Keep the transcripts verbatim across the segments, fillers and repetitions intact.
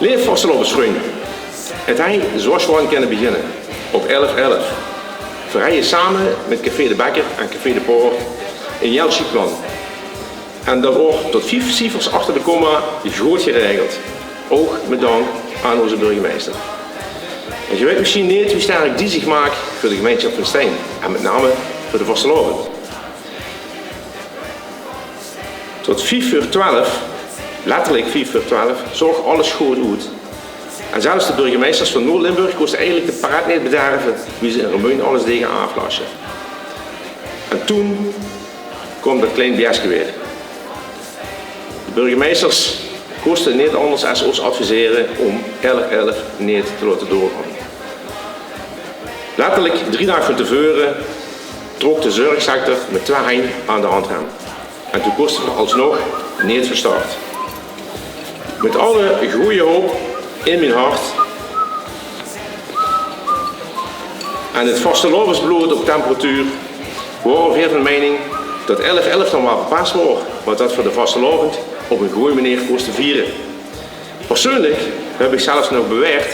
Leef vastelaovesvrunj, het hei zoeas sjoean kinne beginne op elf elf. Veer hei same mit Café de Bekker en Café de Poort ein hiel sjiek plan. En dat waor tot vief ciefers achter de komma good geregeld. Ouch mit dank aan ooze burgemeister. En geer weit mesjien neet wie sterk die zich maak veur de gemeinsjap van Stein en mit name veur de vastelaovend. Tot vief veur twelf, letterlik vief veur twelf, zoog alles good oet. En zelfs de burgemeisters van Noord-Limburg kóste eigelik de pret neet bederve wie ze in Remunj alles dege aaflasje. En toen kwaam dat klein bieske weer. De burgemeisters kóste neet anders es ós advisere óm elf elf neet te laote doorgaon. Letterlik drie daag van te veure trok de zörgsector mit twieë henj aan de handrem. En toen kóste veer alsnog neet van start. Mit alle gooje hoop in mien hart en het vastelaovesblood op temperatuur waore veer van meining dat elf elf dan waal verpas waor, mer dat veer de vastelaovend op ein gooj meneer kóste viere. Persoonlik höb ich zelfs nog bewaerd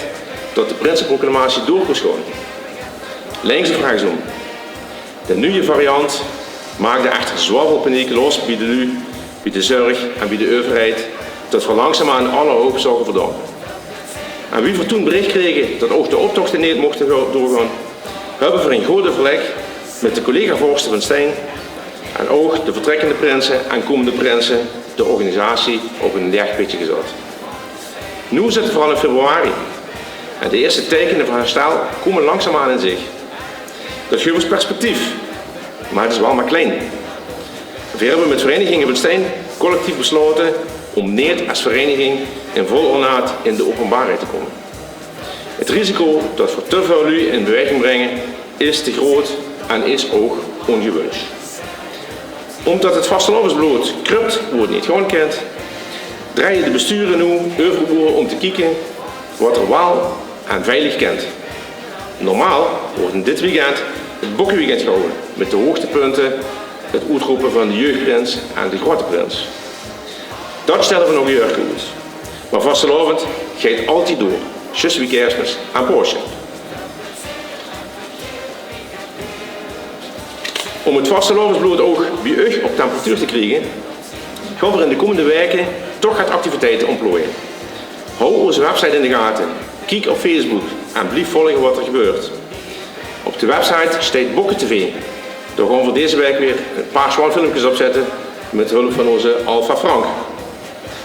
dat de prinseproclamatie door kós gaon. Links of rechtsom. De nuje variant maakde echter zoeväöl paniek los bie de luuj, bie de zörg en bie de euverheid, dat veer langzaamaan alle hoop zoge verdampe. En wie veer toen berich krege dat ouch de optochte neet mochte go-, doorgaon, höbbe veer in good euverlèk mit de collega-vorste van Stein en ouch de vertrèkkende prinse en kómmende prinse de organisatie op ein laeg pitje gezat. Noe zitte veer al in februari en de ierste teikene van herstel kómme langzaamaan in zich. Dat guf ós perspectief, mer het is waal mer klein. Veer höbbe mit Vereiniginge van Stein collectief beslaote óm neet es vereiniging in vol ornaat in de openbaarheid te kómme. Het risico dat veer te väöl luuj in bewaeging bringe is te groot en is ouch óngewuns. Ómdat het vastelaovesblood krup wo het neet gaon kint, drejje de besture noe euver oere óm te kieke wat er waal en veilig kint. Normaal waert in dit weekend het bokkeweekend gehawwe mit de hoogtepunte het oetrope van de jeugdprins en de groeate prins. Dat stelle veer nog ein jaorke oet. Mer vastelaovend geit altied door, zjus wie Keersmis en Paosje. Óm het vastelaovesblood ouch bie uch op temperatuur te kriege, gaon veer in de kómmende waeke toch get activiteite óntplooie. Hou ooze website in de gate, kiek op Facebook en blief volge wat er gebeurt. Op de website steit Bokke T V. Dao gaon veer deze waek weer ein paar sjoean filmkes op zètte mit hulp van ooze Alpha Frank.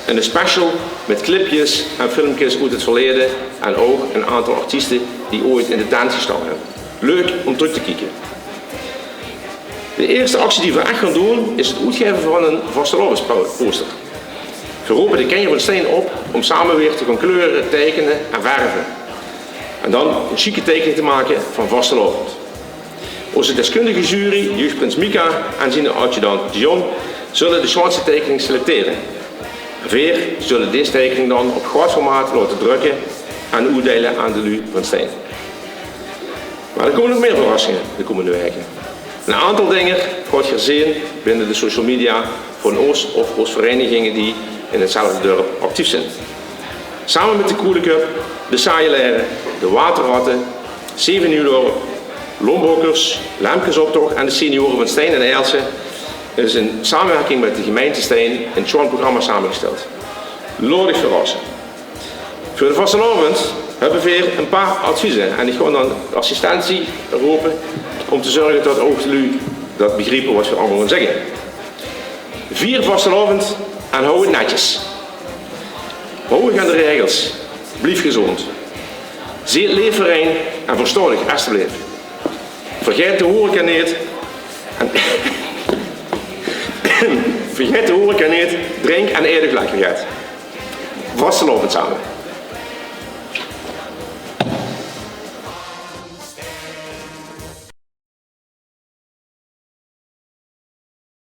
Ein special mit clipjes en filmkes oet het verleje en ouch ein aantal artieste die ooit in de tent gestange höbbe. Leuk óm trök te kieke. De ierste actie die veer ech gaon doon is het oetgaeve van ein vastelaovesposter. Veer rope de kinjer van Stein op óm same weer te gaon kleure, teikene en verve. En dan ein sjieke teikening te make van vastelaovend. Ooze deskundige jury, jeugdprins Mika en zien adjudant Dion, zulle de sjoeanste teikening selectere. Veer zulle dees teikening dan op groeat formaat laote drökke en oetdeile aan de luuj van Stein. Mer d'r kómme nog mieë verrassinge de kómmende waeke. Ein aantal dinger gaot geer zeen binne de social media van ós of ós vereiniginge die in hetzelfde dörp actief zeen. Same mit de Koeleköp, de Saajelere, de Waterratte, Zeve Nieuwdorp, Lombokkers, Lemkesoptoch en de seniore van Stein en Aelse is in samewirking mit de gemeinte Stein ein sjoean programma samegesteld. Laot uch verrasse. Veur de vastelaovend höbbe veer ein paar advieze en ich gaon dan assistentie rope óm te zörge dat ouch de luuj dat begriepe wat veer allemaol zègke. Vier vastelaovend en hou het netjes. Hou uch aan de regels. Blief gezónd. Zeet leef veurein en verstaot uch, estebleef. Vergaet de horeca neet. En vergaet de horeca neet. Drink en eet uch lekker get. Vastelaovend same.